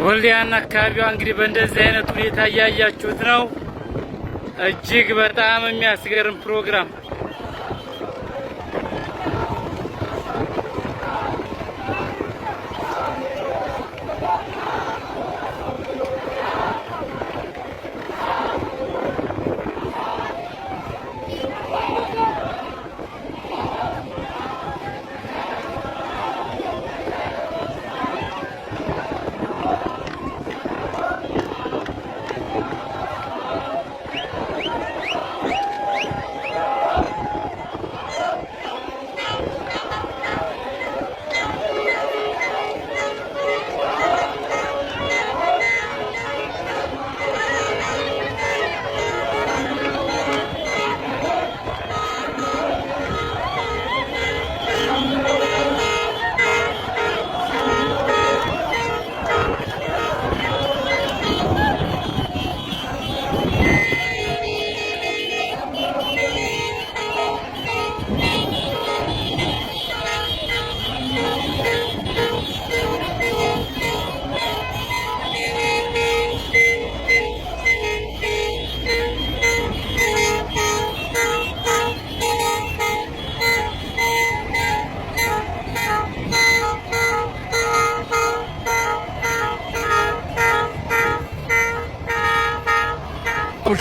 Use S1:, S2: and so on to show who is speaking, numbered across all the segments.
S1: ወልዲያና አካባቢዋ እንግዲህ በእንደዚህ አይነት ሁኔታ እያያችሁት ነው። እጅግ በጣም የሚያስገርም ፕሮግራም።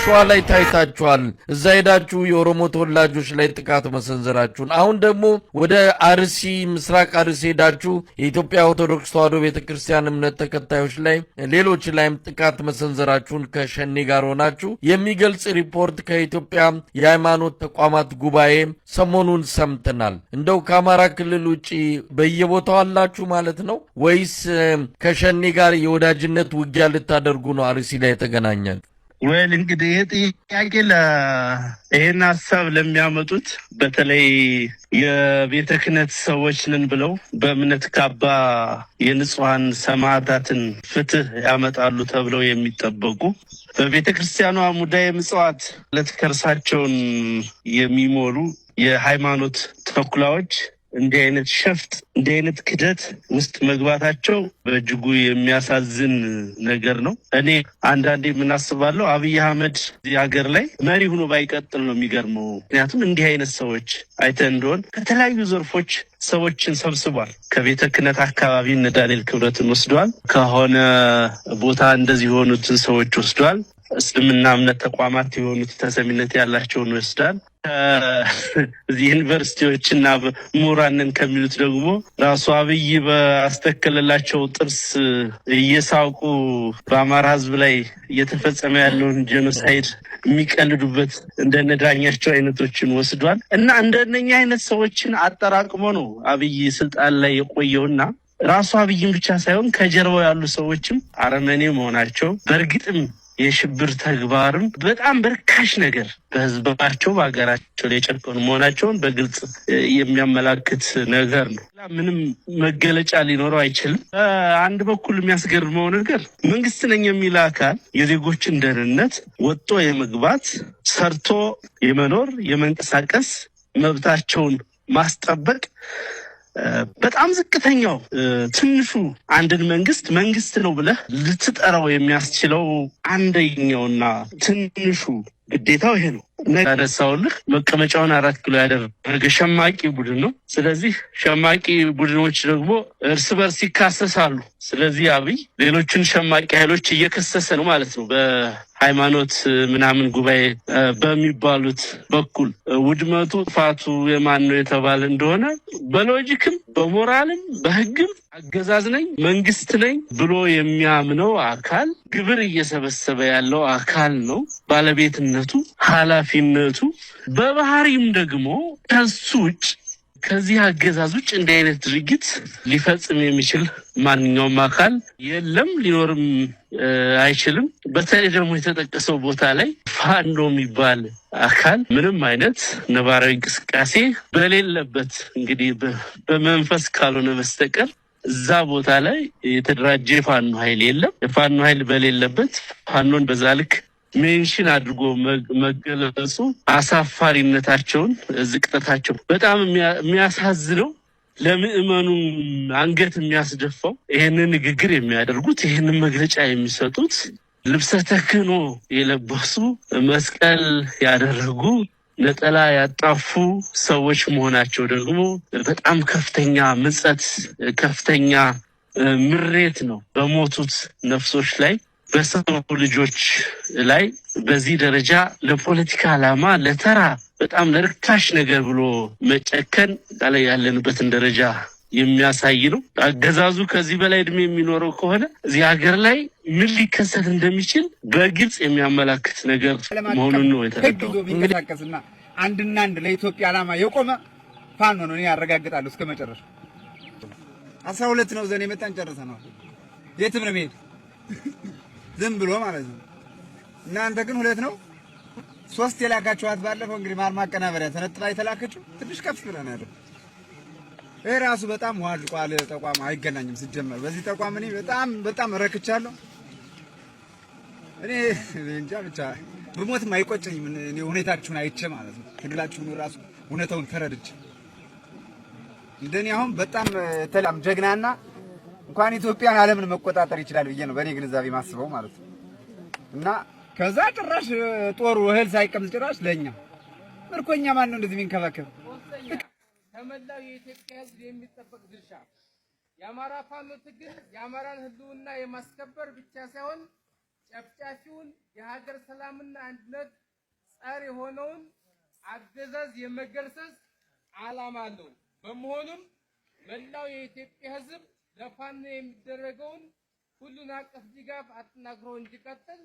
S2: ሸዋ ላይ ታይታችኋል። እዛ ሄዳችሁ የኦሮሞ ተወላጆች ላይ ጥቃት መሰንዘራችሁን፣ አሁን ደግሞ ወደ አርሲ፣ ምስራቅ አርሲ ሄዳችሁ የኢትዮጵያ ኦርቶዶክስ ተዋሕዶ ቤተ ክርስቲያን እምነት ተከታዮች ላይ፣ ሌሎች ላይም ጥቃት መሰንዘራችሁን ከሸኔ ጋር ሆናችሁ የሚገልጽ ሪፖርት ከኢትዮጵያ የሃይማኖት ተቋማት ጉባኤ ሰሞኑን ሰምተናል። እንደው ከአማራ ክልል ውጭ በየቦታው አላችሁ ማለት ነው ወይስ ከሸኔ ጋር የወዳጅነት ውጊያ ልታደርጉ ነው አርሲ ላይ የተገናኛችሁ?
S3: Well፣ እንግዲህ ይህ ጥያቄ ይህን ሀሳብ ለሚያመጡት፣ በተለይ የቤተ ክህነት ሰዎች ነን ብለው በእምነት ካባ የንጹሐን ሰማዕታትን ፍትህ ያመጣሉ ተብለው የሚጠበቁ፣ በቤተ ክርስቲያኗ ሙዳየ ምጽዋት ዕለት ከርሳቸውን የሚሞሉ የሃይማኖት ተኩላዎች እንዲህ አይነት ሸፍጥ፣ እንዲህ አይነት ክደት ውስጥ መግባታቸው በእጅጉ የሚያሳዝን ነገር ነው። እኔ አንዳንዴ ምን አስባለሁ፣ አብይ አህመድ እዚህ ሀገር ላይ መሪ ሆኖ ባይቀጥል ነው የሚገርመው። ምክንያቱም እንዲህ አይነት ሰዎች አይተህ እንደሆን ከተለያዩ ዘርፎች ሰዎችን ሰብስቧል። ከቤተ ክህነት አካባቢ እነ ዳንኤል ክብረትን ወስዷል። ከሆነ ቦታ እንደዚህ የሆኑትን ሰዎች ወስዷል። እስልምና እምነት ተቋማት የሆኑት ተሰሚነት ያላቸውን ወስዷል። እዚህ ዩኒቨርሲቲዎች እና ምሁራንን ከሚሉት ደግሞ ራሱ አብይ በአስተከለላቸው ጥርስ እየሳቁ በአማራ ሕዝብ ላይ እየተፈጸመ ያለውን genocide የሚቀልዱበት እንደነ ዳኛቸው አይነቶችን ወስዷል። እና እንደነኛ አይነት ሰዎችን አጠራቅሞ ነው አብይ ስልጣን ላይ የቆየውና ራሱ አብይን ብቻ ሳይሆን ከጀርባው ያሉ ሰዎችም አረመኔ መሆናቸው፣ በእርግጥም የሽብር ተግባርም በጣም በርካሽ ነገር በህዝባቸው በሀገራቸው ላይ የጨከኑ መሆናቸውን በግልጽ የሚያመላክት ነገር ነው። ምንም መገለጫ ሊኖረው አይችልም። በአንድ በኩል የሚያስገርመው ነገር መንግስት ነኝ የሚል አካል የዜጎችን ደህንነት፣ ወጥቶ የመግባት፣ ሰርቶ የመኖር፣ የመንቀሳቀስ መብታቸውን ማስጠበቅ በጣም ዝቅተኛው ትንሹ አንድን መንግስት መንግስት ነው ብለህ ልትጠራው የሚያስችለው አንደኛውና ትንሹ ግዴታው ይሄ ነው። ያነሳውልህ መቀመጫውን አራት ኪሎ ያደረገ ሸማቂ ቡድን ነው። ስለዚህ ሸማቂ ቡድኖች ደግሞ እርስ በርስ ይካሰሳሉ። ስለዚህ አብይ ሌሎችን ሸማቂ ኃይሎች እየከሰሰ ነው ማለት ነው። በሃይማኖት ምናምን ጉባኤ በሚባሉት በኩል ውድመቱ ጥፋቱ የማን ነው የተባለ እንደሆነ በ logic ም በሞራልም በሕግም አገዛዝ ነኝ፣ መንግስት ነኝ ብሎ የሚያምነው አካል፣ ግብር እየሰበሰበ ያለው አካል ነው። ባለቤትነቱ፣ ኃላፊነቱ፣ በባህሪም ደግሞ ከሱ ውጭ፣ ከዚህ አገዛዝ ውጭ እንዲህ አይነት ድርጊት ሊፈጽም የሚችል ማንኛውም አካል የለም፣ ሊኖርም አይችልም። በተለይ ደግሞ የተጠቀሰው ቦታ ላይ ፋኖ የሚባል አካል ምንም አይነት ነባራዊ እንቅስቃሴ በሌለበት፣ እንግዲህ በመንፈስ ካልሆነ በስተቀር እዛ ቦታ ላይ የተደራጀ የፋኖ ኃይል የለም። የፋኖ ኃይል በሌለበት ፋኖን በዛ ልክ mention አድርጎ መገለጹ አሳፋሪነታቸውን፣ ዝቅጠታቸው በጣም የሚያሳዝነው። ለምዕመኑ አንገት የሚያስደፋው ይህንን ንግግር የሚያደርጉት፣ ይህንን መግለጫ የሚሰጡት ልብሰ ተክህኖ የለበሱ፣ መስቀል ያደረጉ፣ ነጠላ ያጣፉ ሰዎች መሆናቸው ደግሞ በጣም ከፍተኛ ምጸት፣ ከፍተኛ ምሬት ነው። በሞቱት ነፍሶች ላይ፣ በሰው ልጆች ላይ በዚህ ደረጃ ለፖለቲካ ዓላማ፣ ለተራ በጣም ለርካሽ ነገር ብሎ መጨከን ላይ ያለንበትን ደረጃ የሚያሳይ ነው። አገዛዙ ከዚህ በላይ እድሜ የሚኖረው ከሆነ እዚህ ሀገር ላይ ምን ሊከሰት እንደሚችል በግልጽ የሚያመላክት ነገር መሆኑን ነው
S4: ህግ
S3: የተረዳው።
S4: ይዞ ቢንቀሳቀስና አንድና አንድ ለኢትዮጵያ ዓላማ የቆመ ፋኖ ነው። እኔ ያረጋግጣለሁ እስከ መጨረሻው። 12 ነው ዘን የመጣን ጨርሰነዋል። የትም ነው የሚሄድ ዝም ብሎ ማለት ነው። እናንተ ግን ሁለት ነው ሶስት የላካችኋት ባለፈው እንግዲህ ማር ማቀናበሪያ ተነጥላ የተላከችው ትንሽ ከፍ ብለን ያለው ይሄ ራሱ በጣም ዋልቋል። ተቋም አይገናኝም ሲጀመር። በዚህ ተቋም እኔ በጣም በጣም ረክቻለሁ። እኔ እንጃ ብቻ ብሞትም አይቆጨኝም። እኔ ሁኔታችሁን አይቼ ማለት ነው፣ ትግላችሁን ራሱ እውነታውን ተረድቼ እንደኔ አሁን በጣም ተላም ጀግናና እንኳን ኢትዮጵያን ዓለምን መቆጣጠር ይችላል ብዬ ነው በእኔ ግንዛቤ ማስበው ማለት ነው። እና ከዛ ጭራሽ ጦሩ እህል ሳይቀምስ ጭራሽ ለኛ ምርኮኛ ማን ነው እንደዚህ የሚንከባከብ?
S1: ሶስተኛ፣ ከመላው የኢትዮጵያ ሕዝብ የሚጠበቅ ድርሻ። የአማራ ፋኖ ትግል የአማራን ሕልውና የማስከበር ብቻ ሳይሆን ጨፍጫፊውን፣ የሀገር ሰላምና አንድነት ጸር የሆነውን አገዛዝ የመገርሰስ ዓላማ አለው። በመሆኑም መላው የኢትዮጵያ ሕዝብ ለፋኖ የሚደረገውን ሁሉን አቀፍ ድጋፍ አጠናክሮ እንዲቀጥል፣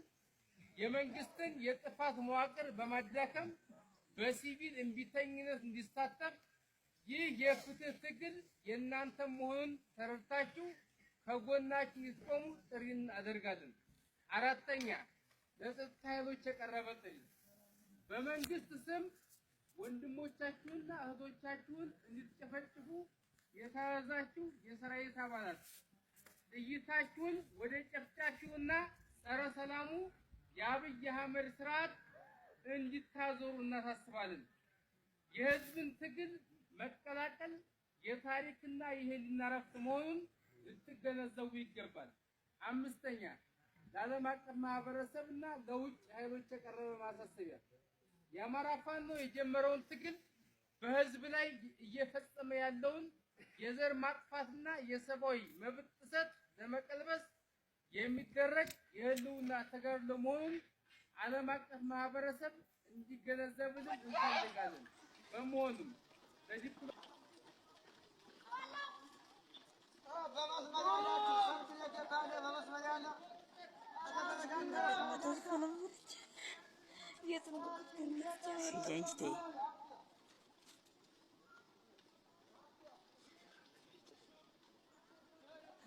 S1: የመንግስትን የጥፋት መዋቅር በማዳከም በሲቪል እምቢተኝነት እንዲሳተፍ፣ ይህ የፍትህ ትግል የእናንተ መሆኑን ተረድታችሁ ከጎናችን እንድትቆሙ ጥሪ እናደርጋለን። አራተኛ፣ ለጸጥታ ኃይሎች የቀረበ ጥሪ። በመንግስት ስም ወንድሞቻችሁንና እህቶቻችሁን እንድትጨፈጭፉ የታዘዛችሁ የሰራዊት አባላት ጥይታችሁን ወደ ጨፍጫፊውና ጸረ ሰላሙ የአብይ አህመድ ስርዓት እንዲታዞሩ እናሳስባለን። የህዝብን ትግል መቀላቀል የታሪክና የህሊና ረፍት መሆኑን ልትገነዘቡ ይገባል። አምስተኛ፣ ለዓለም አቀፍ ማህበረሰብና ለውጭ ኃይሎች የቀረበ ማሳሰቢያ። የአማራ ፋኖ የጀመረውን ትግል፣ በህዝብ ላይ እየፈጸመ ያለውን የዘር ማጥፋትና የሰብአዊ መብት ጥሰት ለመቀልበስ የሚደረግ የህልውና ተጋድሎ መሆኑን ዓለም አቀፍ ማህበረሰብ እንዲገነዘብልን እንፈልጋለን። በመሆኑም ለዲፕሎ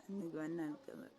S5: እንግባና እንቀመጥ።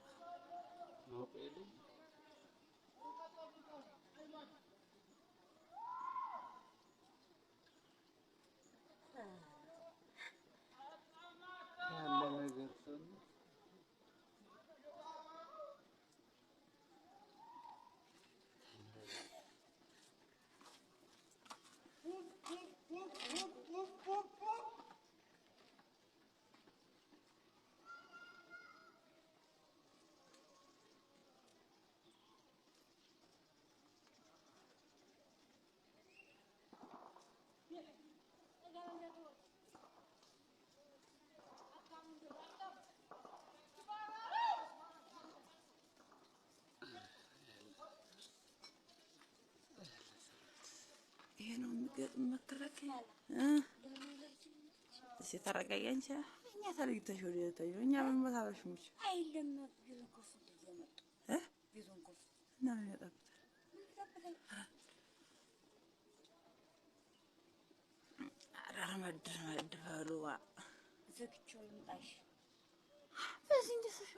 S5: ይሄ ነው የሚገጥም መከላከያ። እስኪ ተረጋጊ አንቺ። እኛ ተለይተሽ ወደ ታዩ እኛ ምን ታለሽ? እና ምን ያጠብታል? ኧረ ረመድ ረመድ በሉ። በዚህ እንደሰሽ